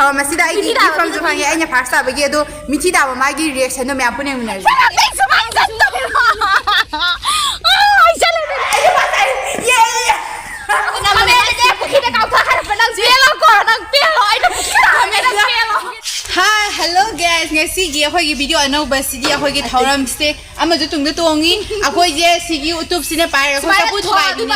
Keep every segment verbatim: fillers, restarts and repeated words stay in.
ꯑ, ꯃꯁꯤꯗ ꯑꯩꯒꯤ ꯃꯤꯊꯤ ꯇꯥꯕ ꯒꯤꯐ ꯑꯃꯁꯨ ꯃꯤꯅ ꯐꯪꯉꯦ, ꯑꯩꯅ ꯐꯥꯔꯁ ꯇꯥꯕꯒꯤ꯫ ꯑꯗꯣ ꯃꯤꯊꯤ ꯇꯥꯕ ꯃꯥꯒꯤ ꯔꯤꯌꯦꯛꯁꯟꯗꯣ ꯃꯌꯥꯝ ꯄꯨꯟꯅ ꯌꯦꯡꯃꯤꯟꯅꯔꯁꯤ꯫ ꯌꯦ, ꯌꯦ꯫ ꯅꯪ ꯄꯦꯜꯂꯣꯀꯣ, ꯅꯪ ꯄꯦꯜꯂꯣ, ꯑꯩꯅ ꯄꯨꯈ꯭ꯔꯤ ꯇꯥꯍꯟꯒꯦ, ꯅꯪ ꯄꯦꯜꯂꯣ꯫ ꯍꯥꯏ, ꯍꯦꯜꯂꯣ ꯒꯥꯏꯁ, ꯉꯁꯤꯒꯤ ꯑꯩꯈꯣꯏꯒꯤ ꯚꯤꯗꯤꯑꯣ ꯑꯅꯧꯕꯁꯤꯗꯤ ꯑꯩꯈꯣꯏꯒꯤ ꯊꯧꯔꯝꯁꯦ ꯑꯃꯁꯨ ꯇꯨꯡꯗ ꯇꯣꯡꯉꯤ꯫ ꯑꯩꯈꯣꯏꯁꯦ ꯁꯤꯒꯤ ꯎꯇꯨꯞꯁꯤꯅ ꯄꯥꯏꯔꯒ ꯑꯩꯈꯣꯏ ꯁꯨꯃꯥꯏꯅ ꯆꯐꯨ ꯊꯣꯛꯑ ꯊꯨꯒꯥꯏꯕꯤꯅꯦ꯫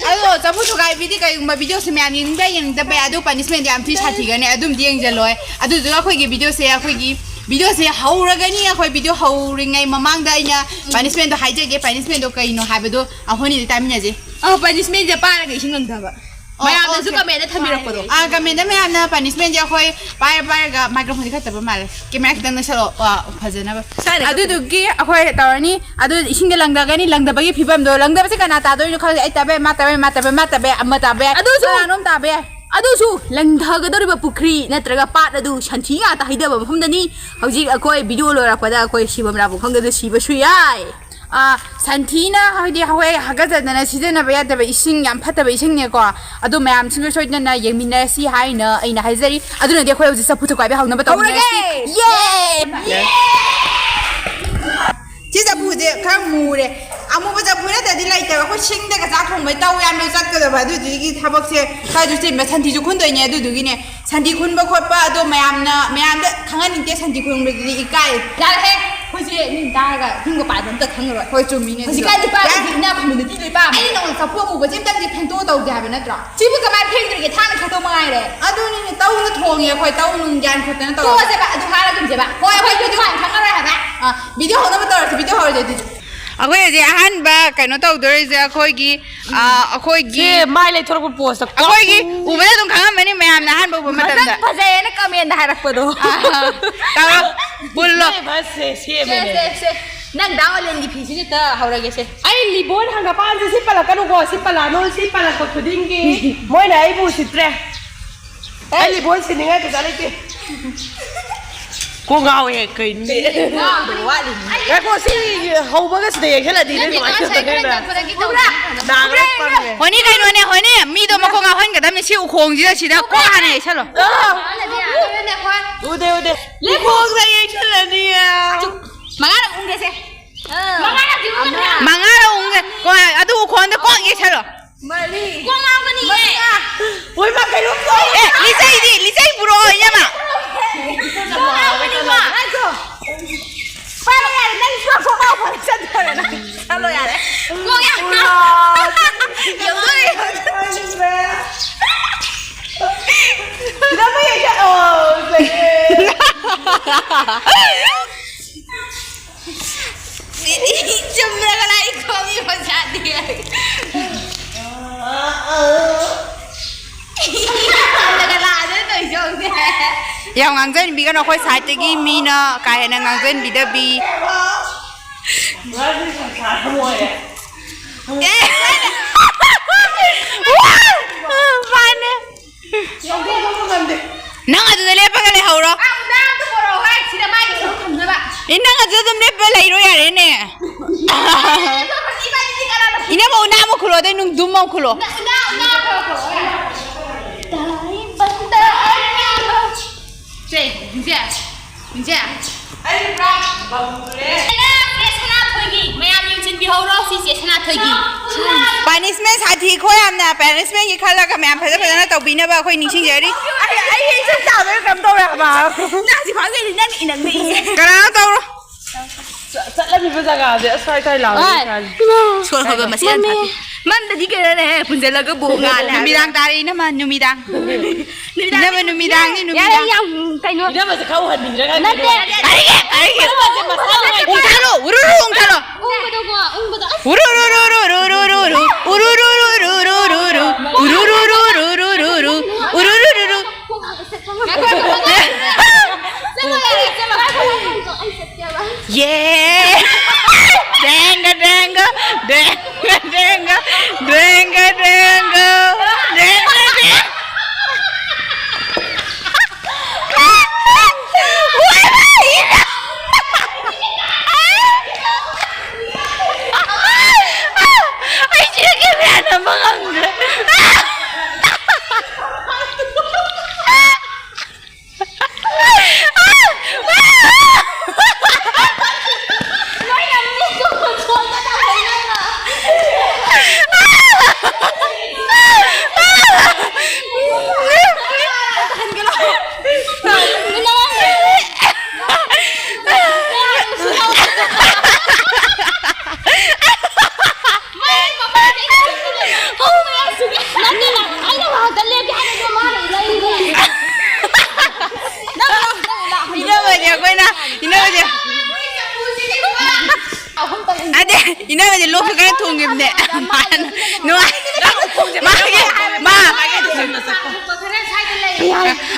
ꯑꯗꯨꯒ ꯑꯗꯣ ꯆꯐꯨ ꯊꯨꯒꯥꯏꯕꯤꯗꯤ ꯀꯩꯒꯨꯝꯕ ꯚꯤꯗꯤꯑꯣꯁꯦ ꯃꯌꯥꯝ ꯌꯦꯡꯅꯤꯡꯕ ꯌꯥꯏ, ꯌꯦꯡꯅꯤꯡꯗꯕ ꯌꯥꯏ, ꯑꯗꯨ ꯄꯅꯤꯁꯃꯦꯟꯗꯤ ꯌꯥꯝ ꯊꯤ ꯁꯥꯊꯤꯒꯅꯤ, ꯑꯗꯨꯝꯗꯤ ꯌꯦꯡꯁꯤꯜꯂꯣꯏ꯫ ꯑꯗꯨꯗꯨꯒ ꯑꯩꯈꯣꯏꯒꯤ ꯚꯤꯗꯤꯑꯣꯁꯦ, ꯑꯩꯈꯣꯏꯒꯤ ꯚꯤꯗꯤꯑꯣꯁꯦ ꯍꯧꯔꯒꯅꯤ꯫ ꯑꯩꯈꯣꯏ ꯚꯤꯗꯤꯑꯣ ꯍꯧꯔꯤꯉꯩ ꯃꯃꯥꯡꯗ ꯑꯩꯅ ꯄꯅꯤꯁꯃꯦꯟꯗꯣ ꯍꯥꯏꯖꯒꯦ꯫ ꯄꯅꯤꯁꯃꯦꯟꯗꯣ ꯀꯩꯅꯣ ꯍꯥꯏꯕꯗꯣ ꯑꯩꯈꯣꯏꯅꯤꯗꯤ ꯇꯥꯃꯤꯟꯅꯁꯦ꯫ ꯑ, ꯄꯅꯤꯁꯃꯦꯟꯁꯦ ꯄꯥꯏꯔꯒ ꯏꯁꯤꯡ ꯂꯪꯊꯕ꯫ ꯑꯣ, ꯃꯌꯥꯝꯅꯁꯨ ꯑꯣꯀꯦ꯫ ꯀꯃꯦꯟꯗ ꯊꯝꯕꯤꯔꯛꯄꯗꯣ꯫ ꯑꯥ, ꯀꯃꯦꯟꯗ ꯃꯌꯥꯝꯅ ꯄꯅꯤꯁꯃꯦꯟꯁꯦ ꯑꯩꯈꯣꯏ ꯄꯥꯏꯔ ꯄꯥꯏꯔꯒ, ꯃꯥꯏꯀ꯭ꯔꯣꯐꯣꯟꯗꯤ ꯈꯔ ꯇꯞꯄ ꯃꯥꯜꯂꯦ, ꯀꯦꯃꯦꯔꯥ ꯈꯤꯇꯪ ꯅꯛꯁꯜꯂꯛꯑꯣ, ꯑꯥ, ꯐꯖꯅꯕ꯫ ꯁ꯭ꯋꯥꯏꯗ ꯑꯗꯨꯗꯨꯒꯤ ꯑꯩꯈꯣꯏ ꯇꯧꯔꯅꯤ꯫ ꯑꯗꯨ ꯏꯁꯤꯡꯗ ꯂꯪꯊꯒꯅꯤ꯫ ꯂꯪꯊꯕꯒꯤ ꯐꯤꯕꯝꯗꯣ, ꯂꯪꯊꯕꯁꯦ ꯀꯅꯥ ꯇꯥꯗꯣꯏꯅꯣ ꯈꯪꯗꯦ꯫ ꯑꯩ ꯇꯥꯕ ꯌꯥꯏ, ꯃꯥ ꯇꯥꯕ ꯌꯥꯏ, ꯃꯥ ꯇꯥꯕ ꯌꯥꯏ, ꯃꯥ ꯇꯥꯕ ꯌꯥꯏ, ꯑꯃ ꯇꯥꯕ ꯌꯥꯏ꯫ ꯑꯗꯨꯁꯨ ꯀꯅꯥꯅꯣꯝ ꯇꯥꯕ ꯌꯥꯏ꯫ ꯑꯗꯨꯁꯨ ꯂꯪꯊꯒꯗꯧꯔꯤꯕ ꯄꯨꯈ꯭ꯔꯤ ꯅꯠꯇ꯭ꯔꯒ ꯄꯥꯠ ꯑꯗꯨ ꯁꯟꯊꯤ ꯉꯥꯛꯇ ꯍꯩꯊꯕ ꯃꯐꯝꯗꯅꯤ꯫ ꯍꯧꯖꯤꯛ ꯑꯩꯈꯣꯏ ꯚꯤꯗꯤꯑꯣ ꯂꯣꯏꯔꯛꯄꯗ ꯑꯩꯈꯣꯏ ꯁꯤꯐꯝ ꯂꯥꯛꯐꯝ ꯈꯪꯗꯗ ꯁꯤꯕꯁꯨ ꯌꯥꯏ꯫ ꯑ, ꯁꯟꯊꯤꯅ, ꯍꯥꯏꯗꯤ, ꯍꯋꯥꯏ ꯍꯥꯒꯠꯆꯗꯅ ꯁꯤꯖꯤꯟꯅꯕ ꯌꯥꯗꯕ ꯏꯁꯤꯡ, ꯌꯥꯝ ꯐꯠꯇꯕ ꯏꯁꯤꯡꯅꯦꯀꯣ꯫ ꯑꯗꯨ ꯃꯌꯥꯝꯁꯤꯡꯁꯨ ꯁꯣꯏꯗꯅ ꯌꯦꯡꯃꯤꯟꯅꯔꯁꯤ ꯍꯥꯏꯅ ꯑꯩꯅ ꯍꯥꯏꯖꯔꯤ꯫ ꯑꯗꯨꯅꯗꯤ ꯑꯩꯈꯣꯏ ꯍꯧꯖꯤꯛ ꯆꯐꯨ ꯊꯨꯒꯥꯏꯕ ꯍꯧꯅꯕ ꯇꯧꯔꯁꯤ꯫ ꯍꯧꯔꯒꯦ! ꯌꯦ! ꯁꯤ ꯆꯐꯨꯁꯦ ꯈꯔ ꯃꯨꯔꯦ꯫ ꯑꯃꯨꯕ ꯆꯐꯨ ꯅꯠꯇ꯭ꯔꯗꯤ ꯂꯩꯇꯕ꯫ ꯑꯩꯈꯣꯏ ꯁꯤꯡꯗꯒ ꯆꯥꯛ ꯊꯣꯡꯕꯩ ꯇꯧ ꯌꯥꯝꯅ ꯆꯠꯀꯗꯕ꯫ ꯑꯗꯨꯗꯨꯒꯤ ꯊꯕꯛꯁꯦ ꯈꯔꯁꯨ ꯆꯤꯟꯕ꯫ ꯁꯟꯊꯤꯁꯨ ꯈꯨꯟꯗꯣꯏꯅꯦ꯫ ꯑꯗꯨꯗꯨꯒꯤꯅꯦ ꯁꯟꯊꯤ ꯈꯨꯟꯕ ꯈꯣꯠꯄ ꯑꯗꯣ ꯃꯌꯥꯝꯅ, ꯃꯌꯥꯝꯗ ꯈꯪꯍꯟꯅꯤꯡꯗꯦ꯫ ꯁꯟꯊꯤ ꯈꯨꯟꯕꯗꯨꯗꯤ ꯏꯀꯥꯏ꯫ ꯌꯥꯔꯦꯍꯦ, ꯑꯩꯈꯣꯏꯁꯦ ꯃꯤꯅ ꯇꯥꯔꯒ ꯈꯨꯟꯒ ꯄꯥꯏꯕ ꯑꯝꯇ ꯈꯪꯉꯔꯣꯏ꯫ ꯍꯣꯏ, ꯆꯨꯝꯃꯤꯅꯦ ꯑꯗꯨꯁꯨ꯫ ꯍꯧꯖꯤꯛꯀꯥꯟꯗꯤ ꯄꯥꯏꯕꯁꯤ ꯌꯥꯔꯦ꯫ ꯏꯅꯥꯛ ꯈꯨꯟꯕ ꯅꯨꯄꯤ ꯂꯣꯏ ꯄꯥꯝꯃꯦ꯫ ꯑꯩꯅ ꯅꯉꯣꯟꯗ ꯆꯐꯨ ꯑꯃꯨꯕꯁꯦ ꯑꯝꯇꯪꯗꯤ ꯐꯦꯡꯇꯣꯛꯑ ꯇꯧꯒꯦ ꯍꯥꯏꯕ ꯅꯠꯇ꯭ꯔꯣ? ꯁꯤꯕꯨ ꯀꯃꯥꯏꯅ ꯐꯦꯡꯗ꯭ꯔꯤꯒꯦ? ꯊꯥꯡꯅ ꯈꯦꯠꯇꯣꯛ ꯃꯉꯥꯏꯔꯦ꯫ ꯑꯗꯨꯅꯤꯅꯦ, ꯇꯧꯅ ꯊꯣꯡꯉꯦ ꯑꯩꯈꯣꯏ, ꯇꯧ ꯅꯨꯡ ꯒ꯭ꯌꯥꯟ ꯈꯣꯠꯇꯅ ꯇꯧꯔꯒ꯫ ꯇꯣꯛꯑꯁꯦꯕ, ꯑꯗꯨ ꯍꯥꯏꯔꯒꯨꯝꯁꯦꯕ꯫ ꯍꯣꯏ, ꯑꯩꯈꯣꯏ ꯚꯤꯗꯤꯑꯣ ꯍꯥꯟꯅ ꯈꯪꯉꯔꯣꯏ ꯍꯥꯏꯕ꯫ ꯑ, ꯚꯤꯗꯤꯑꯣ ꯍꯧꯅꯕ ꯇꯧꯔꯁꯤ, ꯚꯤꯗꯤꯑꯣ ꯍꯧꯔꯁꯦ ꯑꯗꯨꯗꯤ꯫ ꯑꯩꯈꯣꯏ ꯍꯧꯖꯤꯛ ꯑꯍꯥꯟꯕ ꯀꯩꯅꯣ ꯇꯧꯗꯣꯔꯤꯁꯦ ꯑꯩꯈꯣꯏꯒꯤ, ꯑ, ꯑꯩꯈꯣꯏꯒꯤ ꯁꯦ, ꯃꯥꯏ ꯂꯩꯊꯣꯔꯛꯄ ꯄꯣꯁꯇ ꯑꯩꯈꯣꯏꯒꯤ ꯎꯕꯗ ꯑꯗꯨꯝ ꯈꯪꯉꯝꯃꯅꯤ ꯃꯌꯥꯝꯅ ꯑꯍꯥꯟꯕ ꯎꯕ ꯃꯇꯝꯗ꯫ ꯃꯁꯛ ꯐꯖꯩꯌꯦꯅ ꯀꯃꯦꯟꯗ ꯍꯥꯏꯔꯛꯄꯗꯣ꯫ ꯑ, ꯇꯧꯔꯣ, ꯄꯨꯜꯂꯣ꯫ ꯅꯣꯏ ꯕꯁꯁꯦ ꯁꯦꯝꯃꯦꯅꯦ꯫ ꯁꯦ, ꯁꯦ, ꯁꯦ꯫ ꯅꯪ ꯗꯥ ꯑꯣꯂꯦꯟꯒꯤ ꯐꯤꯁꯤꯗ ꯍꯦꯛꯇ ꯍꯧꯔꯒꯦꯁꯦ꯫ ꯑꯩ ꯂꯤꯕꯣꯟ ꯍꯪꯒꯄꯥꯟꯁꯦ ꯁꯤ ꯄꯜꯂꯛꯀꯅꯨꯀꯣ, ꯁꯤ ꯄꯜꯂꯛꯑꯅꯨ, ꯁꯤ ꯄꯜꯂꯛꯄ ꯈꯨꯗꯤꯡꯒꯤ ꯃꯣꯏꯅ ꯑꯩꯕꯨ ꯎꯁꯤꯠꯇ꯭ꯔꯦ꯫ ꯑꯩ ꯂꯤꯕꯣꯟ ꯁꯤꯅꯤꯡꯉꯥꯏ ꯄꯩꯁꯥ ꯂꯩꯇꯦ꯫ ꯀꯣꯛ ꯉꯥꯎꯋꯦ ꯀꯩꯅꯣ꯫ ꯉꯥꯎꯗꯕ ꯋꯥꯠꯂꯤꯅꯤ꯫ ꯉꯥꯏꯈꯣ, ꯁꯤ ꯍꯧꯕꯒ ꯁꯤꯗ ꯌꯩꯁꯜꯂꯗꯤ ꯅꯪ ꯀꯃꯥꯏꯅ ꯇꯧꯗꯣꯏꯅꯣ? ꯅꯥꯒ꯭ꯔ ꯄꯪꯉꯦ꯫ ꯍꯣꯏꯅꯤ ꯀꯩꯅꯣꯅꯦ, ꯍꯣꯏꯅꯦ꯫ ꯃꯤꯗꯣ ꯃꯈꯣꯡ ꯉꯥꯎꯍꯟꯒꯗꯕꯅꯤ꯫ ꯁꯤ ꯎꯈꯣꯡꯁꯤꯗ, ꯁꯤꯗ ꯀꯣꯛ ꯍꯥꯟꯅ ꯌꯩꯁꯜꯂꯣ꯫ ꯑꯥ! ꯎꯗꯦ, ꯎꯗꯦ꯫ ꯂꯦꯞꯄꯣ꯫ ꯈꯣꯡꯗ ꯌꯩꯁꯜꯂꯅꯤꯌꯦ꯫ ꯃꯉꯥꯔꯛ ꯎꯪꯒꯦꯁꯦ꯫ ꯑꯥ꯫ ꯃꯉꯥꯔꯛꯇꯤ ꯎꯪꯒꯗ꯭ꯔꯥ? ꯃꯉꯥꯔꯛ ꯎꯪꯒꯦ꯫ ꯀꯣ, ꯑꯗꯨ ꯎꯈꯣꯟꯗ ꯀꯣꯛ ꯌꯩꯁꯜꯂꯣ꯫ ꯃꯔꯤ꯫ ꯀꯣꯛ ꯉꯥꯎꯒꯅꯤꯌꯦ꯫ ꯃꯉꯥ꯫ ꯍꯣꯏ, ꯃꯥ ꯀꯩꯅꯣꯝ ꯇꯧꯔꯦ꯫ ꯑꯦ, ꯂꯤꯆꯩꯗꯤ, ꯂꯤꯆꯩ ꯄꯨꯔꯛꯑꯣ, ꯏꯅꯝꯃ꯫ ꯀꯣꯛ ꯉꯥꯎꯒꯅꯤꯀꯣ꯫ ꯉꯥꯏꯈꯣ꯫ ꯄꯥꯏꯔꯣ ꯌꯥꯔꯦ, ꯅꯪ ꯁꯨꯃꯥꯏ ꯀꯣꯛ ꯉꯥꯎ ꯐꯔꯦ, ꯆꯠꯈ꯭ꯔꯦ ꯅꯪ꯫ ꯆꯠꯂꯣ ꯌꯥꯔꯦ꯫ ꯀꯣꯛ ꯌꯥꯝ ꯉꯥꯎ-, ꯌꯧꯗꯣꯔꯦ, ꯌꯧꯗꯣꯔꯦ꯫ ꯈꯤꯇꯪ ꯃꯌꯦꯛ ꯁꯦ-, ꯑꯣ, ꯁꯦ꯫ ꯆꯨꯝꯕ꯭ꯔꯥ ꯀꯅꯥ ꯏꯈꯣꯝ ꯏꯈꯣꯝ ꯆꯥꯗꯦ? ꯆꯨꯝꯗꯒ ꯂꯥꯛꯑꯗꯤ ꯇꯧꯏꯁꯦ ꯌꯦꯡꯉꯨꯅꯦ꯫ ꯌꯥꯝ ꯉꯥꯡꯖꯟꯕꯤꯒꯅꯨ, ꯑꯩꯈꯣꯏ ꯁꯥꯏꯠꯇꯒꯤ ꯃꯤꯅ ꯀꯥ ꯍꯦꯟꯅ ꯉꯥꯡꯖꯟꯕꯤꯗꯕꯤ꯫ ꯑꯦ, ꯃꯥꯅꯦ꯫ ꯌꯧꯊꯣꯛꯄ ꯉꯝꯗꯦ꯫ ꯅꯪ ꯑꯗꯨꯗ ꯂꯦꯞꯄꯒ ꯂꯩꯍꯧꯔꯣ꯫ ꯑꯥ, ꯎꯅꯥ ꯑꯝꯇ ꯄꯣꯔꯛꯑꯣ ꯍꯥꯏ, ꯁꯤꯗ ꯃꯥꯒꯤ ꯁꯔꯨꯛ ꯊꯝꯅꯕ꯫ ꯑꯦ, ꯅꯪ ꯑꯗꯨꯗ ꯑꯗꯨꯝ ꯂꯦꯞꯄ ꯂꯩꯔꯣ ꯌꯥꯔꯦꯅꯦ꯫ ꯑꯗꯣ ꯍꯧꯖꯤꯛ ꯏꯕꯥꯅꯤꯗꯤ ꯀꯅꯥꯅ ꯏꯅꯝꯃ ꯎꯅꯥ ꯑꯃ ꯈꯨꯜꯂꯣ, ꯑꯗꯩ ꯅꯨꯡꯗꯨꯝ ꯑꯃ ꯈꯨꯜꯂꯣ꯫ ꯎꯅꯥ, ꯎꯅꯥ, ꯎꯅꯥ ꯄꯣꯔꯛꯑꯣ, ꯄꯣꯔꯛꯑꯣ ꯌꯥꯔꯦ꯫ ꯁꯦ, ꯌꯦꯡꯁꯦ꯫ ꯌꯦꯡꯁꯦ꯫ ꯑꯩ ꯄꯨꯔꯥ ꯕꯝꯕꯨꯅꯦ꯫ ꯁꯦ ꯁꯅꯥꯊꯣꯏꯒꯤ, ꯃꯌꯥꯝ ꯌꯦꯡꯁꯤꯟꯕꯤꯍꯧꯔꯣ, ꯁꯤꯁꯦ ꯁꯅꯥꯊꯣꯏꯒꯤ꯫ ꯄꯥꯅꯤꯁꯃꯦꯟ ꯁꯥꯊꯤꯀꯣ ꯌꯥꯝꯅ꯫ ꯄꯥꯅꯤꯁꯃꯦꯟꯒꯤ ꯈꯜꯂꯒ ꯃꯌꯥꯝ ꯐꯖ ꯐꯖꯅ ꯇꯧꯕꯤꯅꯕ ꯑꯩꯈꯣꯏ ꯅꯤꯡꯁꯤꯡꯖꯔꯤ꯫ ꯑꯩ, ꯑꯩ ꯏꯁꯤꯡ ꯆꯥꯕꯗ ꯀꯩꯅꯣꯝ ꯇꯧꯔꯦ ꯍꯥꯏꯕ꯫ ꯅꯪ ꯍꯧꯖꯤꯛ ꯐꯥꯎꯒꯤꯗꯤ ꯅꯪ ꯏꯅꯪꯗ ꯏꯌꯦ꯫ ꯀꯅꯥꯅꯣ ꯇꯧꯔꯣ? ꯆꯠ-, ꯆꯠꯂꯝꯃꯤꯕ ꯖꯒꯥꯗꯤ ꯑꯁ ꯁ꯭ꯋꯥꯏ ꯁ꯭ꯋꯥꯏ ꯂꯥꯎꯔꯦ ꯏꯁꯥꯁꯦ꯫ ꯁꯣꯔ ꯍꯣꯟꯕ ꯃꯁꯤꯡ ꯌꯥꯝ ꯃꯝꯃꯦ꯫ ꯊꯥꯗꯦ꯫ ꯃꯝꯗꯗꯤ ꯀꯩꯅꯣꯅꯦꯍꯦ, ꯄꯨꯟꯁꯤꯜꯂꯒꯕꯨ ꯉꯥꯜꯂꯦ ꯍꯥꯏꯕ꯫ ꯅꯨꯃꯤꯗꯥꯡ ꯇꯥꯔꯦ ꯏꯅꯝꯃ, ꯅꯨꯃꯤꯗꯥꯡ꯫ ꯅꯨꯃꯤꯗꯥꯡ꯫ ꯏꯅꯝꯃ, ꯅꯨꯃꯤꯗꯥꯡꯅꯤ, ꯌꯥꯔꯦ, ꯅꯨꯃꯤꯗꯥꯡ꯫ ꯌꯥꯝ ꯀꯩꯅꯣ꯫ ꯏꯅꯝꯃꯁꯦ ꯈꯔ ꯎꯍꯟꯕꯤꯗ꯭ꯔꯥ ꯈꯪꯗꯦ꯫ ꯅꯠꯇꯦ꯫ ꯀꯔꯤꯒꯤ? ꯀꯔꯤꯒꯤ? ꯏꯅꯝꯃꯁꯦ ꯃꯁꯥ ꯅꯨꯡꯉꯥꯏꯇꯦ꯫ ꯎꯪꯊꯠꯂꯣ, ꯎꯔꯨꯔꯨ ꯎꯪꯊꯠꯂꯣ꯫ ꯎꯪꯕꯗꯣꯀꯣ, ꯎꯪꯕꯗꯣ꯫ ꯎꯔꯨꯔꯨꯔꯨꯔꯨꯔꯨꯔꯨ, ꯎꯔꯨꯔꯨꯔꯨꯔꯨꯔꯨ, ꯎꯔꯨꯔꯨꯔꯨꯔꯨꯔꯨ, ꯎꯔꯨꯔꯨꯔꯨ꯫ ꯌꯦ! ꯗꯦꯡꯒ ꯗꯦꯡꯒ, ꯗꯦꯡꯒ ꯗꯦꯡꯒ, ꯗꯦꯡꯒ ꯗꯦꯡꯒ, ꯗꯦꯡꯒ ꯗꯦꯡ-, ꯑꯩ ꯁꯤꯔꯦ, ꯀꯦꯃꯦꯔꯥ ꯅꯝꯕ ꯉꯝꯗ꯭ꯔꯦ꯫ ꯑꯩꯈꯣꯏꯅ ꯏꯅꯝꯃꯁꯦ, ꯑꯗꯦ, ꯏꯅꯝꯃꯁꯦ ꯂꯣꯛꯁꯨ ꯀꯟꯅ ꯊꯨꯡꯉꯤꯕꯅꯦ꯫ ꯃꯥꯅ ꯅꯨꯡꯉꯥꯏ-, ꯃꯥꯒꯤ, ꯃꯥ,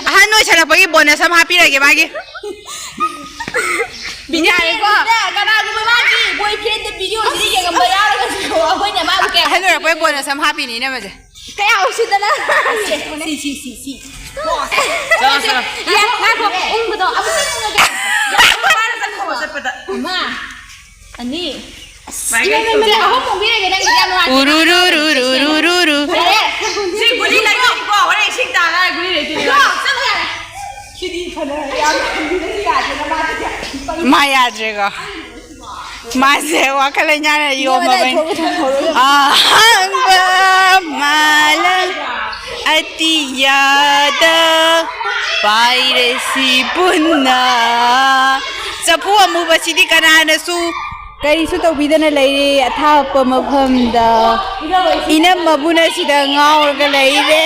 ꯑꯍꯟ ꯑꯣꯏꯁꯜꯂꯛꯄꯒꯤ bonus ꯑꯃ ꯍꯥꯞꯄꯤꯔꯒꯦ ꯃꯥꯒꯤ꯫ ꯌꯥꯔꯦꯀꯣ? ꯀꯅꯥꯒꯨꯝꯕ ꯃꯥꯒꯤ boyfriendꯗ videoꯁꯤꯗ ꯌꯦꯡꯉꯝꯕ ꯌꯥꯎꯔꯒꯁꯨ ꯑꯩꯈꯣꯏꯅ ꯃꯥꯕꯨ ꯀꯌꯥ ꯑꯍꯟ ꯑꯣꯏꯔꯛꯄꯒꯤ bonus ꯑꯃ ꯍꯥꯞꯄꯤꯅꯦ ꯏꯅꯝꯃꯁꯦ꯫ ꯀꯌꯥ ꯎꯁꯤꯠꯇꯅ꯫ ꯁꯤ, ꯁꯤ, ꯁꯤ, ꯁꯤ꯫ ꯆꯠꯂꯣ, ꯆꯠꯂꯣ꯫ ꯌꯥ, ꯉꯥꯏꯈꯣ, ꯎꯪꯕꯗꯣ ꯑꯃꯨꯛꯇ ꯎꯪꯉꯒꯦ꯫ ꯆꯠꯄꯗ꯫ ꯑꯃ, ꯑꯅꯤ꯫ ꯃꯥꯏꯀꯩ ꯁꯦ ꯑꯍꯨꯝ ꯎꯪꯕꯤꯔꯒꯦ, ꯅꯪꯒꯤꯗꯤ ꯌꯥꯝ ꯅꯨꯡꯉꯥꯏꯇꯦ꯫ ꯎꯔꯨꯔꯨꯔꯨꯔꯨꯔꯨꯔꯨ꯫ ꯌꯥꯔꯦ꯫ ꯁꯤ ꯒꯨꯂꯤ ꯂꯩꯇꯦꯀꯣ, ꯍꯣꯔꯦꯟ ꯏꯁꯤꯡ ꯇꯥꯔꯒ ꯒꯨꯂꯤ ꯂꯩꯇꯦ꯫ ꯆꯠꯂꯣ, ꯆꯠꯂꯣ ꯌꯥꯔꯦ꯫ ꯁꯤꯗꯤ ꯐꯅ ꯌꯥꯝ ꯊꯝꯕꯤꯔꯁꯨ ꯌꯥꯗꯦ, ꯅꯃꯥꯗꯤ꯫ ꯃꯥ ꯌꯥꯗ꯭ꯔꯦꯀꯣ꯫ ꯃꯥꯁꯦ ꯋꯥꯈꯜ ꯂꯩꯅꯥꯅ ꯌꯣꯝꯃꯕꯅꯤ꯫ ꯑꯍꯥꯡꯕ ꯃꯥꯂꯪ ꯑꯇꯤꯌꯥꯗ ꯄꯥꯏꯔꯁꯤ ꯄꯨꯟꯅ꯫ ꯆꯐꯨ ꯑꯃꯨꯕꯁꯤꯗꯤ ꯀꯅꯥꯅꯁꯨ ꯀꯔꯤꯁꯨ ꯇꯧꯕꯤꯗꯅ ꯂꯩꯔꯤ ꯑꯊꯥꯞꯄ ꯃꯐꯝꯗ꯫ ꯏꯅꯝꯃꯕꯨꯅ ꯁꯤꯗ ꯉꯥꯎꯔꯒ ꯂꯩꯔꯦ꯫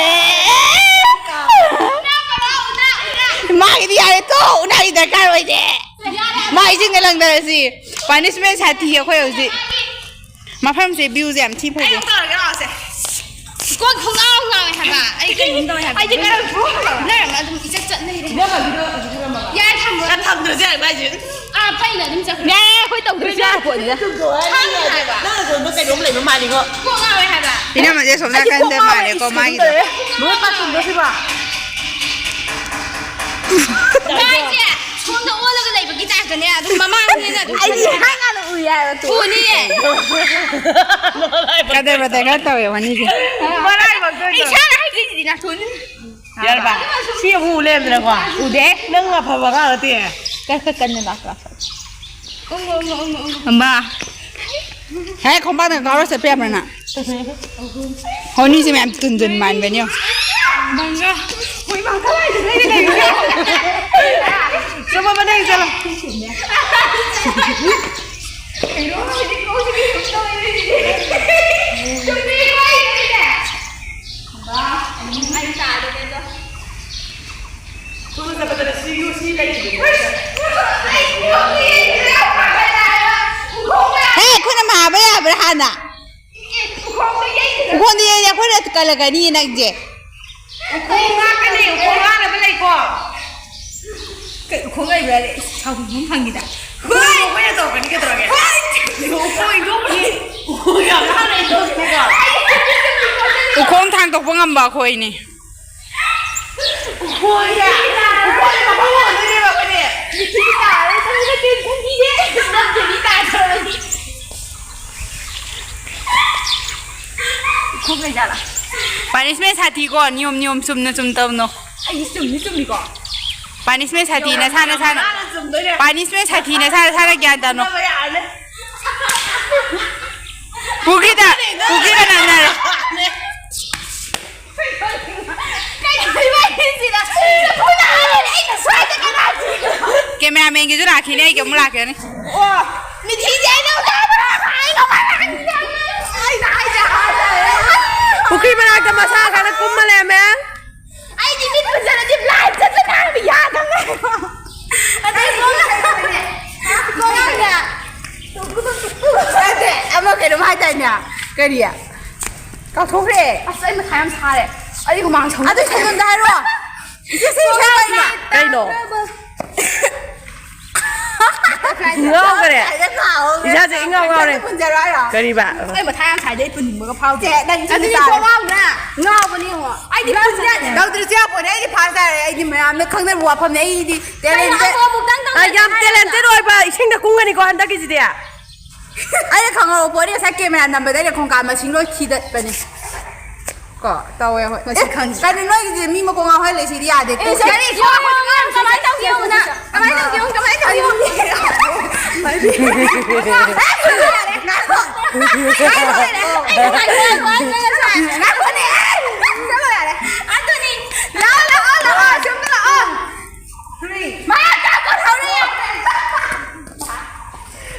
ꯃꯥꯒꯤꯗꯤ ꯌꯥꯔꯦ, ꯇꯣ, ꯎꯅꯥꯒꯤ ꯗꯔꯀꯥꯔ ꯑꯣꯏꯗꯦ꯫ ꯃꯥ ꯏꯁꯤꯡꯗ ꯂꯪꯗꯔꯁꯤ꯫ Punishment ꯁꯥꯊꯤ ꯑꯩꯈꯣꯏ ꯍꯧꯖꯤꯛ꯫ ꯃꯐꯝꯁꯦ viewꯁꯦ ꯌꯥꯝ ꯊꯤ ꯐꯖꯩ꯫ ꯀꯣꯛ ꯈꯣꯡꯉꯥꯎ ꯉꯥꯎꯋꯦ ꯍꯥꯏꯕ꯫ ꯑꯩ ꯀꯩꯅꯣꯝ ꯇꯧꯋꯦ ꯍꯥꯏꯕ꯫ ꯑꯩꯗꯤ ꯀꯔꯝ ꯅꯔꯝ ꯑꯗꯨꯝ ꯏꯆꯠ ꯆꯠꯅꯩꯔꯦ꯫ ꯌꯥꯔꯦ, ꯊꯝꯃꯣ꯫ ꯊꯝꯗ꯭ꯔꯁꯨ ꯌꯥꯔꯦ ꯍꯥꯏꯁꯦ꯫ ꯑꯥ, ꯐꯩꯅ ꯑꯗꯨꯝ ꯆꯠꯈ꯭ꯔꯦ꯫ ꯌꯥꯏ, ꯑꯩꯈꯣꯏ ꯇꯧꯗ꯭ꯔꯁꯨ ꯌꯥꯔꯦ ꯄꯣꯠꯅꯤꯗ꯫ ꯈꯪꯗꯦ ꯍꯥꯏꯕ꯫ ꯅꯪ ꯑꯁꯣꯝꯗ ꯀꯩꯅꯣꯝ ꯂꯩꯕ ꯃꯥꯜꯂꯤꯀꯣ꯫ ꯀꯣꯛ ꯉꯥꯎꯋꯦ ꯍꯥꯏꯕ꯫ ꯏꯅꯝꯃꯁꯦ ꯑꯁꯣꯝ ꯅꯥꯀꯟꯗ ꯃꯥꯜꯂꯦꯀꯣ ꯃꯥꯒꯤꯗꯣ꯫ ꯃꯣꯏ ꯄꯥꯊꯨꯝꯗꯣ ꯁꯤꯕꯣ꯫ ꯃꯥꯏꯁꯦ ꯁꯣꯝꯗ ꯑꯣꯜꯂꯒ ꯂꯩꯕꯒꯤ typeꯇꯅꯦ꯫ ꯑꯗꯨꯝ ꯃꯃꯥꯡꯅꯦꯅ ꯑꯗꯨꯝ ꯑꯩꯗꯤ ꯈꯟꯕ꯫ ꯍꯥꯟꯅ ꯎꯏ ꯍꯥꯏꯕ ꯇꯨ꯫ ꯎꯅꯤꯌꯦ꯫ ꯀꯗꯔ ꯐꯗꯔ ꯈꯔ ꯇꯧꯋꯦ ꯋꯥꯅꯤꯁꯦ꯫ ꯃꯔꯥꯏꯕꯛꯇꯣ ꯏꯁꯥꯅ ꯍꯥꯏꯖꯩꯁꯤꯗꯤ ꯅꯥꯇꯣꯟ꯫ ꯌꯥꯔꯕ? ꯁꯤ ꯑꯃꯨꯛ ꯎ ꯂꯩꯔꯝꯗꯅꯀꯣ꯫ ꯎꯗꯦ꯫ ꯅꯪ ꯑꯐꯕ ꯑꯉꯥꯡ ꯅꯠꯇꯦ꯫ ꯀꯟꯅ ꯂꯥꯛꯄ꯫ ꯎꯪꯉꯣ, ꯎꯪꯉꯣ, ꯎꯪꯉꯣ, ꯎꯪꯉꯣ꯫ ꯑꯃ꯫ ꯍꯦ, ꯈꯣꯡꯄꯥꯛꯇ ꯀꯥꯎꯔ ꯆꯠꯄ ꯌꯥꯕ꯭ꯔꯥ ꯅꯪ? ꯍꯣꯅꯤꯁꯦ ꯃꯌꯥꯝ ꯇꯨꯟ ꯇꯨꯟ ꯃꯥꯟꯕꯅꯤ ꯌꯦꯡꯉꯣ꯫ ꯃꯪꯒ꯫ ꯍꯣꯏ, ꯃꯪꯒ ꯍꯥꯏꯗꯤ ꯂꯩꯔꯦ, ꯂꯩꯔꯦ꯫ ꯆꯠꯂꯣ, ꯃꯅꯤꯡ ꯆꯠꯂꯣ꯫ ꯀꯩꯅꯣ ꯍꯧꯖꯤꯛ ꯍꯧꯖꯤꯛꯀꯤ ꯁꯨꯝ ꯇꯧꯔꯤꯁꯦ꯫ ꯆꯨꯝꯃꯤ, ꯍꯣꯏ, ꯍꯣꯏ꯫ ꯕꯥ, ꯑꯩ ꯇꯥꯗꯦ, ꯀꯩꯅꯣ꯫ ꯊꯨꯅ ꯆꯠꯄꯗꯅꯦ꯫ ꯍꯦ, ꯑꯩꯈꯣꯏꯅ ꯃꯥꯕ ꯌꯥꯕ꯭ꯔꯥ ꯍꯥꯟꯅ? ꯎꯈꯣꯡꯗ ꯌꯩ, ꯑꯩꯈꯣꯏꯅ ꯀꯜꯂꯛꯀꯅꯤ ꯅꯪꯁꯦ꯫ ꯎꯈꯣꯡ ꯉꯥꯛꯀꯅꯤ, ꯎꯈꯣꯡ ꯉꯥꯛꯅꯕ ꯂꯩꯀꯣ꯫ ꯀꯩ ꯎꯈꯣꯡ ꯂꯩꯕ꯭ꯔꯥ? ꯁꯥꯎꯕ ꯐꯪꯈꯤꯗ꯫ ꯍꯣꯏ, ꯑꯩꯈꯣꯏꯅ ꯇꯧꯔꯛꯀꯅꯤ ꯀꯩꯗꯧꯔꯒꯦ? ꯍꯣꯏ꯫ ꯎꯈꯣꯡ ꯌꯥꯝ ꯂꯥꯞꯅ ꯂꯩ ꯇꯧꯔꯛꯀꯅꯤꯀꯣ꯫ ꯎꯈꯣꯡ ꯊꯥꯡꯗꯣꯛꯄ ꯉꯝꯕ ꯑꯩꯈꯣꯏꯅꯤ꯫ ꯎꯈꯣꯡ ꯌꯥꯝ, ꯎꯈꯣꯡ ꯃꯈꯣꯡ ꯍꯣꯟꯗꯣꯏꯅꯦꯕ ꯑꯩꯈꯣꯏꯅꯦ꯫ ꯃꯤꯊꯤ ꯇꯥꯔꯦ, ꯇꯧꯔꯒ ꯇꯦꯟ ꯈꯟꯕꯤꯒꯦ꯫ ꯅꯪ ꯇꯦꯟ ꯇꯥꯔꯦ꯫ ꯈꯣꯡ ꯀꯩ ꯖꯥꯠꯂ? ꯄꯥꯅꯤꯁꯃꯦꯟ ꯁꯥꯊꯤꯀꯣ, ꯅꯤꯌꯣꯝ ꯅꯤꯌꯣꯝ ꯆꯨꯝꯅ ꯆꯨꯝ ꯇꯧꯅꯣ꯫ ꯑꯩꯗꯤ ꯆꯨꯝꯗꯤ ꯆꯨꯝꯃꯤꯀꯣ꯫ ꯄꯥꯅꯤꯁꯃꯦꯟ ꯁꯥꯊꯤ ꯅꯁꯥ ꯅꯁꯥꯅ꯫ ꯃꯥꯅ ꯆꯨꯝꯗꯣꯏꯅꯦ꯫ ꯄꯥꯅꯤꯁꯃꯦꯟ ꯁꯥꯊꯤ ꯅꯁꯥ ꯅꯁꯥꯅ ꯒ꯭ꯌꯥꯟ ꯇꯥꯅꯣ꯫ ꯐꯨꯅꯕ ꯌꯥꯔꯅꯤ꯫ ꯄꯨꯈ꯭ꯔꯤꯗ, ꯄꯨꯈ꯭ꯔꯤꯗ ꯅꯥꯟꯅꯔꯣ꯫ ꯀꯩꯅꯣ ꯏꯕꯥꯅꯤꯁꯤꯗ ꯆꯐꯨ ꯂꯥꯛꯑꯅꯤ, ꯑꯩꯅ ꯁ꯭ꯋꯥꯏꯗ ꯀꯅꯥ ꯊꯤꯗꯣꯏꯅꯣ? ꯀꯦꯃꯦꯔꯥꯃꯦꯟꯒꯤꯁꯨ ꯂꯥꯛꯈꯤꯅꯤ, ꯑꯩꯒꯤ ꯑꯃꯨꯛ ꯂꯥꯛꯈꯤꯅꯤ꯫ ꯑꯣ, ꯃꯤꯊꯤꯁꯦ ꯑꯩꯅ ꯂꯥꯛꯄ꯭ꯔꯥ? ꯑꯩꯅ ꯃꯥ ꯂꯥꯛꯈꯤꯅꯤ꯫ ꯑꯩꯅ ꯍꯥꯏꯁꯦ ꯍꯥꯏꯔꯦ꯫ ꯄꯨꯈ꯭ꯔꯤ ꯃꯅꯥꯛꯇ ꯃꯁꯥ ꯈꯔ ꯀꯨꯝꯃ ꯂꯩꯔꯝꯃꯦ꯫ ꯑꯩꯗꯤ ꯃꯤꯠ ꯄꯨꯟꯁꯤꯜꯂꯗꯤ ꯂꯥꯏ ꯆꯠꯄ ꯇꯥꯔꯕ ꯌꯥꯗꯕꯅꯦ꯫ ꯑꯗꯩ ꯈꯣꯡꯅ-, ꯈꯣꯡꯅ-, ꯅꯠꯇꯦ, ꯑꯃ ꯀꯩꯅꯣꯝ ꯍꯥꯏꯗꯥꯏꯅꯦ? ꯀꯔꯤ? ꯀꯥꯎꯊꯣꯛꯈ꯭ꯔꯦ꯫ ꯑꯁ, ꯑꯩ ꯃꯊꯥ ꯌꯥꯝ ꯁꯥꯔꯦ꯫ ꯑꯩ ꯍꯨꯃꯥꯡ ꯁꯧ-, ꯑꯗꯨ ꯁꯦꯟꯗꯣꯟꯗ ꯍꯥꯏꯔꯣ꯫ ꯏꯆꯦ ꯁꯤ ꯁꯦꯟꯗꯣꯟ꯫ ꯀꯩꯅꯣ? ꯉꯥꯎꯈ꯭ꯔꯦ꯫ ꯏꯁꯥꯁꯦ ꯏꯉꯥꯎ ꯉꯥꯎꯔꯦ꯫ ꯄꯨꯟꯖꯔꯣ ꯍꯥꯏꯔꯣ? ꯀꯔꯤꯕ? ꯑꯩ ꯃꯊꯥ ꯌꯥꯝ ꯁꯥꯏꯗ, ꯑꯩ ꯄꯨꯅꯤꯡꯕꯒ ꯐꯥꯎꯗꯦ꯫ ꯁꯦ, ꯅꯪ ꯑꯗꯨꯗꯤ ꯏꯁꯤꯡ ꯀꯣꯛ ꯆꯥꯔꯣ꯫ ꯉꯥꯎꯕ꯭ꯔꯥ? ꯉꯥꯎꯕꯅꯤ ꯌꯦꯡꯉꯣ꯫ ꯑꯩꯗꯤ ꯄꯨꯟ ꯌꯥꯗꯦ꯫ ꯇꯧꯗ꯭ꯔꯁꯨ ꯌꯥꯄꯣꯠꯅꯦ, ꯑꯩꯗꯤ ꯐꯥꯁ ꯇꯥꯔꯦ꯫ ꯑꯩꯗꯤ ꯃꯌꯥꯝꯅ ꯈꯪꯅꯕ ꯋꯥꯐꯝꯅꯦ꯫ ꯑꯩꯗꯤ ꯀꯩꯅꯣ, talented꯫ ꯑꯃꯨꯛꯇꯪ ꯇꯧꯒꯦ ꯑ, ꯌꯥꯝ ꯍꯥꯏꯔꯒ꯫ Talented ꯑꯣꯏꯕ ꯏꯁꯤꯡꯗ ꯀꯨꯝꯒꯅꯤꯀꯣ ꯍꯟꯗꯛꯀꯤꯁꯤꯗꯤ꯫ ꯑꯩꯅ ꯈꯪꯍꯧꯕ ꯄꯣꯠꯅꯤ, ꯉꯁꯥꯏ ꯀꯦꯃꯦꯔꯥ ꯅꯝꯕꯗ ꯑꯩꯅ ꯈꯣꯡꯀꯥꯞ ꯃꯁꯤꯡ ꯂꯣꯏ ꯊꯤꯗꯠꯄꯅꯤ꯫ ꯀꯣ, ꯇꯧꯋꯦ, ꯍꯣꯏ꯫ ꯃꯁꯤ ꯑꯦ, ꯈꯪꯗꯦ꯫ ꯀꯩꯅꯣ ꯅꯣꯏꯒꯤꯗꯤ ꯃꯤ ꯃꯀꯣꯛ ꯉꯥꯎꯍꯜꯂꯦ ꯁꯤꯗꯤ ꯌꯥꯗꯦ꯫ ꯑꯦ, ꯀꯔꯤ? ꯀꯃꯥꯏꯅ ꯇꯧꯒꯦ ꯌꯦꯡꯉꯨꯅ? ꯀꯃꯥꯏꯅ ꯇꯧꯒꯦ ꯌꯦꯡꯉꯨ, ꯀꯃꯥꯏꯅ ꯇꯧꯒꯦ ꯌꯦꯡꯉꯨ? ꯉꯥꯏꯈꯣ꯫ ꯉꯥꯏꯈꯣ, ꯉꯥꯏꯈꯣ, ꯉꯥꯏꯈꯣ꯫ ꯉꯥꯏꯈꯣꯅꯦ꯫ ꯆꯠꯂꯣ ꯌꯥꯔꯦ꯫ ꯑꯗꯨꯅꯤ꯫ ꯂꯥꯛꯑꯣ, ꯂꯥꯛꯑꯣ, ꯂꯥꯛꯑꯣ꯫ ꯁꯣꯝꯗ ꯂꯥꯛꯑꯣ꯫ Three꯫ ꯃꯥ ꯆꯥꯛ ꯄꯨꯊꯣꯛꯑꯣ ꯌꯥꯗ꯭ꯔꯦ꯫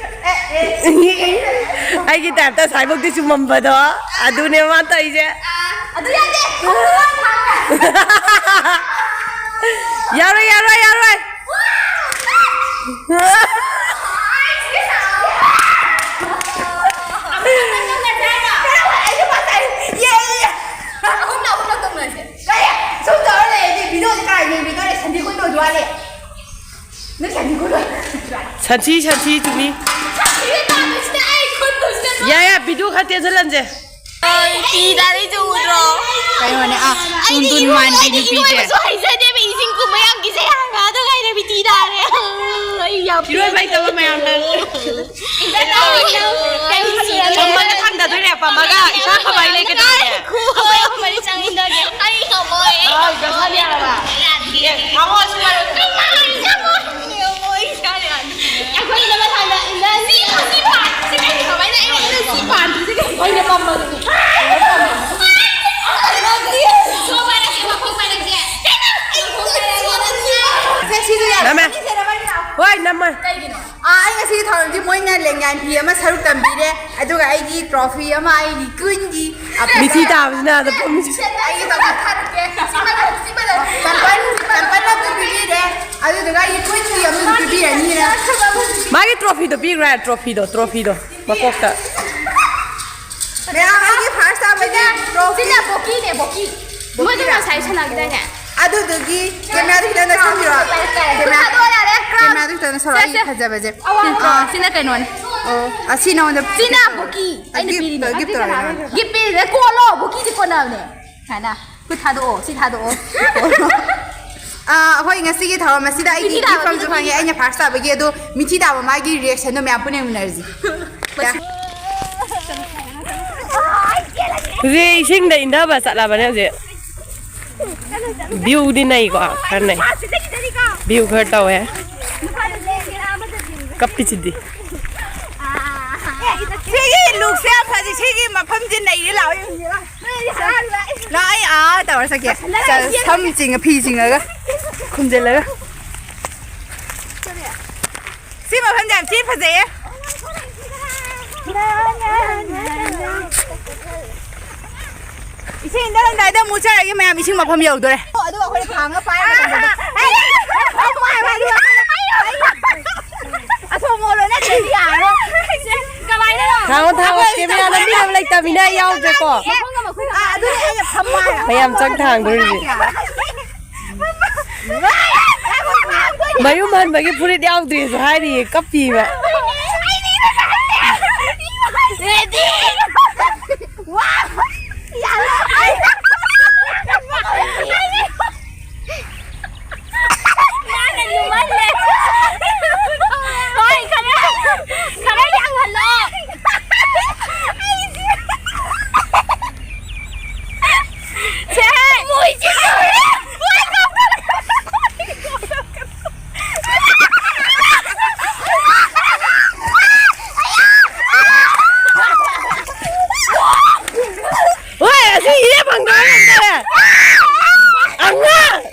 ꯑꯩꯒꯤ type ꯇ ꯉꯁꯥꯏꯐꯥꯎꯗꯤ ꯆꯨꯝꯃꯝꯕꯗꯣ ꯑꯗꯨꯅꯦ ꯃꯥ ꯇꯧꯔꯤꯁꯦ꯫ ꯑꯗꯨ ꯌꯥꯗꯦ꯫ ꯌꯥꯔꯣꯏ, ꯌꯥꯔꯣꯏ, ꯌꯥꯔꯣꯏ꯫ ꯁꯟꯊꯤ, ꯁꯟꯊꯤ, ꯆꯨꯝꯃꯤ꯫ ꯌꯥ, ꯌꯥ, video ꯈꯔ ꯇꯦꯟꯁꯤꯜꯍꯟꯁꯦ꯫ ꯄꯤ ꯇꯥꯔꯦ, ꯆꯨꯝꯗ꯭ꯔꯣ? ꯀꯩꯅꯣꯅꯦ, ꯑꯥ, ꯑꯩꯗꯤ ꯇꯨꯟ ꯇꯨꯟ ꯏꯔꯣꯏ-, ꯃꯥꯟꯕꯤ ꯑꯩꯗꯤ ꯅꯨꯄꯤꯁꯦ꯫ ꯏꯔꯣꯏꯕꯁꯨ ꯍꯩꯖꯗꯦꯕ, ꯏꯁꯤꯡ ꯀꯨꯝꯕ ꯌꯥꯝ ꯀꯤꯖꯩ ꯍꯥꯏꯕ, ꯑꯗꯨꯒ ꯑꯩꯅ ꯄꯤ ꯇꯥꯔꯦ꯫ ꯑꯩ ꯌꯥꯝ ꯏꯔꯣꯏꯕ ꯍꯩꯇꯕ ꯃꯌꯥꯝꯅ꯫ ꯀꯩ ꯁꯤꯔꯒꯦ? ꯄꯝꯃꯒ ꯊꯥꯡꯗꯗꯣꯏꯅꯦ, ꯄꯝꯃꯒ ꯏꯁꯥ ꯐꯕ ꯍꯥꯏ ꯂꯩ ꯀꯩꯗꯧꯔꯒꯦ? ꯈꯨ-, ꯑꯩꯈꯣꯏ ꯑꯍꯨꯝ ꯃꯔꯤ ꯆꯪꯉꯤꯗꯒꯦ꯫ ꯑꯩ ꯉꯝꯃꯣꯏ꯫ ꯑꯥ, ꯒꯁꯥꯗꯤ ꯌꯥꯔꯕ? ꯌꯥꯗꯦ꯫ ꯑꯦ, ꯊꯥꯡꯉꯣ, ꯁꯨꯃꯥꯏꯅ꯫ ꯉꯝꯃꯣꯏ, ꯉꯝꯃꯣꯏ, ꯏꯁꯥꯅ ꯌꯥꯗꯦ꯫ ꯑꯩꯈꯣꯏꯅ ꯃꯊꯪꯗ ꯏꯟꯗꯟ-, ꯁꯤ, ꯁꯤ ꯄꯥꯟꯗ꯭ꯔꯤꯁꯦ ꯀꯩꯒꯤꯅꯣ? ꯑꯩꯅ, ꯑꯩꯅ ꯁꯤ ꯄꯥꯟꯗ꯭ꯔꯤꯁꯦ ꯀꯩꯒꯤꯅꯣ? ꯑꯩꯅ ꯄꯝꯕꯗꯨꯗꯤ꯫ ꯁꯣꯝ ꯄꯥꯏꯔꯛꯀꯦ, ꯃꯈꯣꯡ ꯄꯥꯏꯔꯛꯀꯦ꯫ ꯁꯦ, ꯁꯤꯁꯨ ꯌꯥꯔꯦ꯫ ꯅꯝꯃꯦ꯫ ꯁꯤꯁꯦ ꯅꯝꯃꯦ꯫ ꯍꯣꯏ, ꯅꯝꯃꯦ꯫ ꯀꯩꯒꯤꯅꯣ? ꯑꯥ, ꯑꯩ ꯉꯁꯤꯒꯤ ꯊꯧꯔꯝꯗꯤ ꯃꯣꯏꯅ ꯂꯦꯡꯌꯥꯟ ꯐꯤ ꯑꯃ ꯁꯔꯨꯛ ꯇꯝꯕꯤꯔꯦ, ꯑꯗꯨꯒ ꯑꯩꯒꯤ trophy ꯑꯃ ꯑꯩꯒꯤ ꯀꯨꯟꯒꯤ ꯃꯤꯊꯤ ꯇꯥꯕꯁꯤꯅ ꯑꯗ ꯄꯨꯝꯃꯤꯁꯦ꯫ ꯑꯩꯒꯤ ꯇꯧꯕ ꯊꯥꯔꯛꯀꯦ꯫ ꯁꯤꯃ ꯂꯧ, ꯁꯤꯃ ꯂꯧ꯫ ꯆꯝꯄꯜ, ꯆꯝꯄꯜ ꯑꯃꯁꯨ ꯄꯤꯕꯤꯔꯦ, ꯑꯗꯨꯗꯨꯒ ꯑꯩꯒꯤ ꯀꯨꯟꯒꯤ ꯑꯃꯁꯨ ꯄꯤꯕꯤꯔꯅꯤꯅ꯫ ꯃꯥꯒꯤ trophy ꯗꯣ ꯄꯤꯈ꯭ꯔꯣ ꯍꯥꯏ, trophy ꯗꯣ, trophy ꯗꯣ ꯃꯀꯣꯛꯇ꯫ ꯃꯌꯥꯝ, ꯑꯩꯒꯤ first ꯇꯥꯕꯒꯤ trophy꯫ ꯁꯤꯅ ꯕꯣꯀꯤꯅꯦ, ꯕꯣꯀꯤ꯫ ꯃꯣꯏꯗꯣ ꯕꯣꯀꯤꯔꯥ? ꯉꯁꯥꯏ ꯁꯥꯟꯅꯈꯤꯗꯥꯏꯅꯦ? ꯑꯗꯨꯗꯨꯒꯤ camera ꯗꯨ ꯈꯤꯇꯪ ꯅꯛꯁꯟꯕꯤꯔꯣ꯫ ꯄꯥꯏꯔꯛ, ꯄꯥꯏꯔꯛ꯫ Camera, ꯊꯥꯗꯣꯛꯑꯣ ꯌꯥꯔꯦ꯫ Camera ꯗꯨ ꯈꯤꯇꯪ ꯅꯛꯁꯜꯂꯣ, ꯁꯦ, ꯑꯩ ꯁꯦ꯫ ꯐꯖꯕꯁꯦ꯫ ꯑꯋꯥꯡ ꯑꯥ꯫ ꯁꯤꯅ ꯀꯩꯅꯣꯅꯦ꯫ ꯑꯣ, ꯑꯁꯤ ꯅꯉꯣꯟꯗ ꯁꯤꯅ gift ꯇꯧ-, ꯕꯣꯀꯤ꯫ ꯑꯩꯅ gift ꯄꯤꯔꯤꯅꯦ꯫ ꯇꯧ-, gift ꯇꯧꯔꯦ ꯅꯪ꯫ Gift ꯄꯤꯔꯤꯅꯦ꯫ ꯀꯣꯜꯂꯣ, ꯕꯣꯀꯤꯁꯦ ꯀꯣꯟꯅꯕꯅꯦ꯫ ꯁꯨꯃꯥꯏꯅ꯫ ꯈꯨꯠ ꯊꯥꯗꯣꯛꯑꯣ, ꯁꯤ ꯊꯥꯗꯣꯛꯑꯣ꯫ ꯑꯥ, ꯑꯩꯈꯣꯏ ꯉꯁꯤꯒꯤ ꯊꯧꯔꯝ ꯑꯁꯤꯗ ꯑꯩꯒꯤ ꯃꯤꯊꯤ ꯇꯥꯕ, gift ꯑꯃꯁꯨ ꯃꯤꯊꯤ ꯐꯪꯉꯦ꯫ ꯇꯥꯕ꯫ ꯑꯩꯅ first ꯇꯥꯕꯒꯤ, ꯑꯗꯣ ꯃꯤꯊꯤ ꯇꯥꯕ ꯃꯥꯒꯤ reaction ꯗꯣ ꯃꯌꯥꯝ ꯄꯨꯟꯅ ꯌꯦꯡꯃꯤꯟꯅꯔꯁꯤ꯫ ꯌꯥ꯫ ꯍꯧꯖꯤꯛ ꯏꯁꯤꯡꯗ ꯏꯟꯊꯕ ꯆꯠꯂꯕꯅꯦ ꯍꯧꯖꯤꯛ꯫ View ꯗꯤ ꯅꯩꯀꯣ, ꯈꯔ ꯅꯩ꯫ View ꯈꯔ ꯇꯧꯋꯦ꯫ ꯀꯞꯄꯤꯁꯤꯗꯤ꯫ ꯁꯤꯒꯤ look ꯁꯦ ꯌꯥꯝ ꯐꯖꯩ, ꯁꯤꯒꯤ ꯃꯐꯝꯁꯦ ꯅꯩꯔꯦ, ꯂꯥꯛꯑꯣ ꯌꯦꯡꯁꯤ ꯂꯥꯛꯑꯣ꯫ ꯂꯥꯛꯑꯣ, ꯑꯩ ꯑꯥ ꯇꯧꯔ ꯆꯠꯀꯦ꯫ ꯁꯝ ꯆꯤꯡꯉ, ꯐꯤ ꯆꯤꯡꯉꯒ, ꯈꯨꯝꯖꯤꯜꯂꯒ꯫ ꯁꯤ ꯃꯐꯝꯁꯦ ꯌꯥꯝ ꯊꯤ ꯐꯖꯩꯌꯦ꯫ ꯏꯁꯤꯡ ꯏꯪꯊꯔꯝꯗꯥꯏꯗ ꯑꯃꯨꯛ ꯆꯠꯂꯒꯦ ꯃꯌꯥꯝ, ꯏꯁꯤꯡ ꯃꯐꯝ ꯌꯧꯗꯣꯔꯦ꯫ ꯑꯗꯨꯒ ꯑꯩꯈꯣꯏꯅ ꯊꯥꯡꯒ ꯄꯥꯏꯔꯒ ꯇꯧꯕꯗꯣ꯫ ꯃꯤꯅ ꯌꯥꯎꯗ꯭ꯔꯦꯀꯣ꯫ ꯃꯌꯥꯝ ꯆꯪ ꯊꯥꯡꯗꯣꯔꯤꯁꯦ꯫ ꯃꯌꯨꯝ ꯍꯟꯕꯒꯤ ꯐꯨꯔꯤꯠ ꯌꯥꯎꯗ꯭ꯔꯤꯁꯨ ꯍꯥꯏꯔꯤꯌꯦ, ꯀꯞꯄꯤꯕ꯫ ꯃꯥꯅ ꯂꯨꯝꯍꯜꯂꯦ꯫ ꯍꯣꯏ, ꯈꯔ, ꯈꯔ ꯌꯥꯡꯍꯜꯂꯣ꯫ ꯁꯦ꯫ ꯍꯣꯏ, ꯑꯁꯤ ꯏꯔꯦ ꯐꯪꯗꯕ ꯉꯥꯛꯇꯅꯦ꯫ ꯑꯉꯥꯡ꯫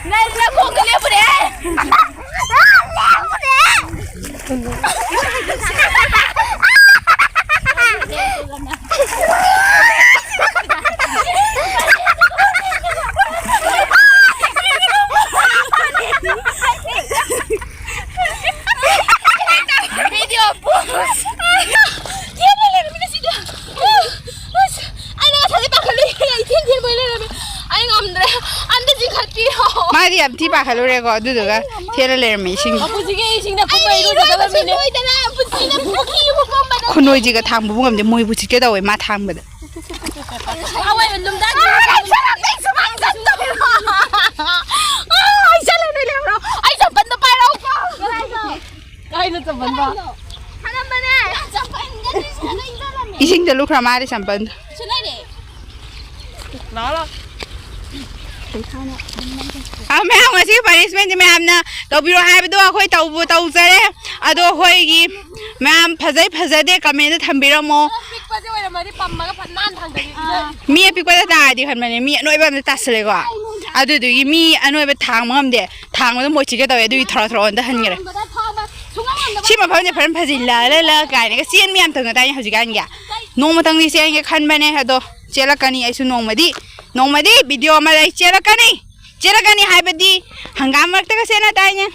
ꯅꯪ ꯅꯈꯣꯡꯗ ꯂꯦꯞꯄꯨꯅꯦ꯫ Video pause. ꯊꯦꯡꯅ ꯂꯩꯔꯝꯃꯤꯅꯦ ꯁꯤꯗ꯫ ꯑꯁ, ꯑꯩꯅ ꯉꯁꯥꯏꯗꯩ ꯄꯥꯈꯠꯂꯨꯏ꯫ ꯑꯩ ꯊꯦꯡ ꯊꯦꯡꯕꯩ ꯂꯩꯔꯝꯃꯦ꯫ ꯑꯩ ꯉꯝꯗ꯭ꯔꯦ꯫ ꯑꯝꯇ ꯆꯤꯡꯈꯠꯄꯤꯌꯣ꯫ ꯃꯥꯗꯤ ꯌꯥꯝ ꯊꯤ ꯄꯥꯈꯠꯂꯨꯔꯦꯀꯣ, ꯑꯗꯨꯗꯨꯒ ꯊꯦꯡꯅ ꯂꯩꯔꯝꯃꯦ ꯏꯁꯤꯡ꯫ ꯃꯄꯨꯟꯁꯤꯒꯤ ꯏꯁꯤꯡꯗ ꯀꯨꯝꯕ ꯑꯩ ꯏꯔꯨꯖꯗꯕ ꯃꯤꯅꯦ꯫ ꯂꯣꯏꯗꯅ ꯄꯨꯟꯁꯤꯗ ꯄꯨꯈ꯭ꯔꯤ ꯑꯃ ꯀꯨꯝꯕꯗ꯫ ꯈꯨꯅꯣꯏꯁꯤꯒ ꯊꯥꯡꯕꯕꯨ ꯉꯝꯗꯦ, ꯃꯣꯏꯕꯨ ꯆꯤꯠꯀꯦ ꯇꯧꯋꯦ ꯃꯥ ꯊꯥꯡꯕꯗ꯫ ꯑꯋꯣꯏꯕ ꯂꯨꯝꯗꯥ ꯑꯩ ꯆꯠꯂꯨ ꯅꯣꯏ ꯂꯩꯍꯧꯔꯣ꯫ ꯑꯩ ꯆꯠꯄꯟꯗꯣ ꯄꯥꯏꯔꯛꯎꯀꯣ꯫ ꯀꯥꯏꯗ ꯆꯠꯄꯟꯕ? ꯊꯅꯝꯕꯅꯦ꯫ ꯏꯁꯤꯡꯗ ꯂꯨꯞꯈ꯭ꯔ ꯃꯥꯜꯂꯦ ꯆꯝꯄꯜꯗꯣ꯫ ꯁꯤ ꯂꯩꯔꯦ꯫ ꯂꯥꯛꯑꯣ, ꯂꯥꯛꯑꯣ꯫ ꯑ, ꯃꯌꯥꯝ, ꯉꯁꯤꯒꯤ punishmentꯁꯦ ꯃꯌꯥꯝꯅ ꯇꯧꯕꯤꯔꯣ ꯍꯥꯏꯕꯗꯣ ꯑꯩꯈꯣꯏ ꯇꯧꯕ ꯇꯧꯖꯔꯦ꯫ ꯑꯗꯣ ꯑꯩꯈꯣꯏꯒꯤ ꯃꯌꯥꯝ ꯐꯖꯩ ꯐꯖꯗꯦ commentꯇ ꯊꯝꯕꯤꯔꯝꯃꯣ꯫ ꯄꯤꯛꯄꯁꯦ ꯑꯣꯏꯔꯝꯃꯗꯤ ꯄꯝꯃꯒ ꯐꯠ ꯅꯥꯟ ꯊꯥꯡꯗꯕꯤꯗ꯫ ꯃꯤ ꯑꯄꯤꯛꯄꯗ ꯇꯥꯔꯗꯤ ꯈꯟꯕꯅꯦ, ꯃꯤ ꯑꯅꯣꯏꯕ ꯑꯝꯗ ꯇꯥꯁꯜꯂꯦꯀꯣ꯫ ꯑꯗꯨꯗꯨꯒꯤ ꯃꯤ ꯑꯅꯣꯏꯕ ꯊꯥꯡꯕ ꯉꯝꯗꯦ, ꯊꯥꯡꯕꯗ ꯃꯣꯏ ꯆꯤꯛꯀꯦ ꯇꯧꯋꯦ, ꯑꯗꯨꯒꯤ ꯊꯔꯣ ꯊꯔꯣ ꯑꯣꯟꯊꯍꯟꯈ꯭ꯔꯦ꯫ ꯁꯤ ꯃꯐꯝꯁꯦ ꯐꯖꯅ ꯐꯖꯩ, ꯂꯥ ꯂꯥ ꯂꯥ ꯀꯥꯏꯅꯒ ꯆꯦꯟꯕ ꯌꯥꯝ ꯇꯧꯅꯗꯥꯏꯅꯦ ꯍꯧꯖꯤꯛꯀꯥꯟꯒꯤ꯫ ꯅꯣꯡꯃꯇꯪꯗꯤ ꯆꯦꯟꯒꯦ ꯈꯟꯕꯅꯦ, ꯑꯗꯣ ꯆꯦꯜꯂꯛꯀꯅꯤ ꯑꯩꯁꯨ ꯅꯣꯡꯃꯗꯤ, ꯅꯣꯡꯃꯗꯤ video ꯑꯃ ꯂꯩ ꯆꯦꯜꯂꯛꯀꯅꯤ꯫ ꯆꯦꯔꯒꯅꯤ ꯍꯥꯏꯕꯗꯤ ꯍꯪꯒꯥꯝ ꯃꯔꯛꯇꯒ ꯆꯦꯟꯅ ꯇꯥꯏꯅꯦ꯫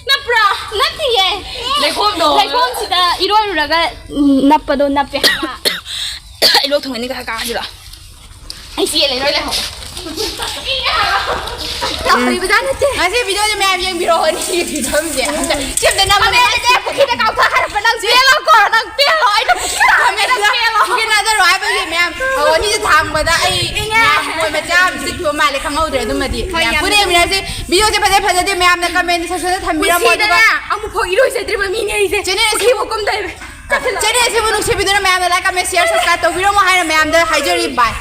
ꯅꯠꯇ꯭ꯔꯣ? ꯂꯩꯈꯣꯝꯗꯣ꯫ ꯂꯩꯈꯣꯝꯁꯤꯗ ꯏꯔꯣꯏꯔꯨꯔꯒ ꯅꯞꯄꯗꯣ ꯅꯞꯄꯦ ꯍꯥꯏꯕ꯫ ꯑꯩ ꯂꯣꯛ ꯊꯨꯡꯒꯅꯤ ꯀꯥ ꯀꯥꯁꯤꯗ꯫ ꯑꯩ ꯆꯦꯜꯂꯦ, ꯅꯣꯏ ꯂꯩꯍꯧ꯫ ꯇꯧꯔꯤꯕꯖꯥꯠ ꯅꯠꯇꯦ꯫ ꯉꯁꯤ ꯚꯤꯗꯤꯑꯣꯁꯦ ꯃꯌꯥꯝ ꯌꯦꯡꯕꯤꯔꯛꯑꯣ, ꯑꯅꯤꯒꯤ ꯐꯤꯕꯝꯁꯦ꯫ ꯁꯤ ꯑꯝꯇ ꯅꯝꯃꯨꯅꯦ꯫ ꯄꯨꯈ꯭ꯔꯤꯗ ꯀꯥꯎꯊꯣꯛꯈ꯭ꯔꯕ ꯅꯪ ꯆꯦꯜꯂꯣꯀꯣ, ꯅꯪ ꯄꯦꯜꯂꯣ, ꯑꯩꯅ ꯄꯨꯈ꯭ꯔꯤꯗ ꯊꯝꯃꯦ, ꯅꯪ ꯄꯦꯜꯂꯣ꯫ ꯄꯨꯈ꯭ꯔꯤ ꯅꯥꯟꯊꯔꯣ ꯍꯥꯏꯕꯒꯤ ꯃꯌꯥꯝ, ꯑꯣ, ꯑꯅꯤꯁꯦ ꯊꯥꯡꯕꯗ ꯑꯩ ꯃꯣꯏ ꯃꯆꯥ ꯑꯃ ꯆꯤꯠꯈꯤꯕ ꯃꯥꯜꯂꯦ, ꯈꯪꯍꯧꯗ꯭ꯔꯦ꯫ ꯑꯗꯨꯃꯗꯤ ꯍꯣꯏ, ꯃꯌꯥꯝ ꯌꯥꯝ ꯄꯨꯟꯅ ꯌꯦꯡꯃꯤꯟꯅꯔꯁꯤ꯫ ꯚꯤꯗꯤꯑꯣꯁꯦ ꯐꯖ ꯐꯖꯗꯦ, ꯃꯌꯥꯝꯅ comment section ꯗ ꯊꯝꯕꯤꯔꯝꯃꯣ, ꯑꯗꯨꯒ ꯄꯨꯟꯁꯤꯗꯅꯦ ꯑꯃꯨꯛꯐꯥꯎ ꯏꯔꯣꯏꯖꯗ꯭ꯔꯤꯕ ꯃꯤꯅꯦ ꯑꯩꯁꯦ꯫ ꯆꯦꯅꯦꯜ ꯑꯁꯤꯕꯨ ꯄꯨꯈ꯭ꯔꯤꯕꯨ ꯀꯨꯝꯗꯣꯏꯕ꯫ ꯆꯦꯅꯦꯜ ꯑꯁꯤꯕꯨ ꯅꯨꯡꯁꯤꯕꯤꯗꯨꯅ ꯃꯌꯥꯝꯅ like, comment, share, subscribe ꯇꯧꯕꯤꯔꯝꯃꯣ ꯍꯥꯏꯅ ꯃꯌꯥꯝꯗ ꯍꯥꯏꯖꯔꯤ꯫ Bye꯫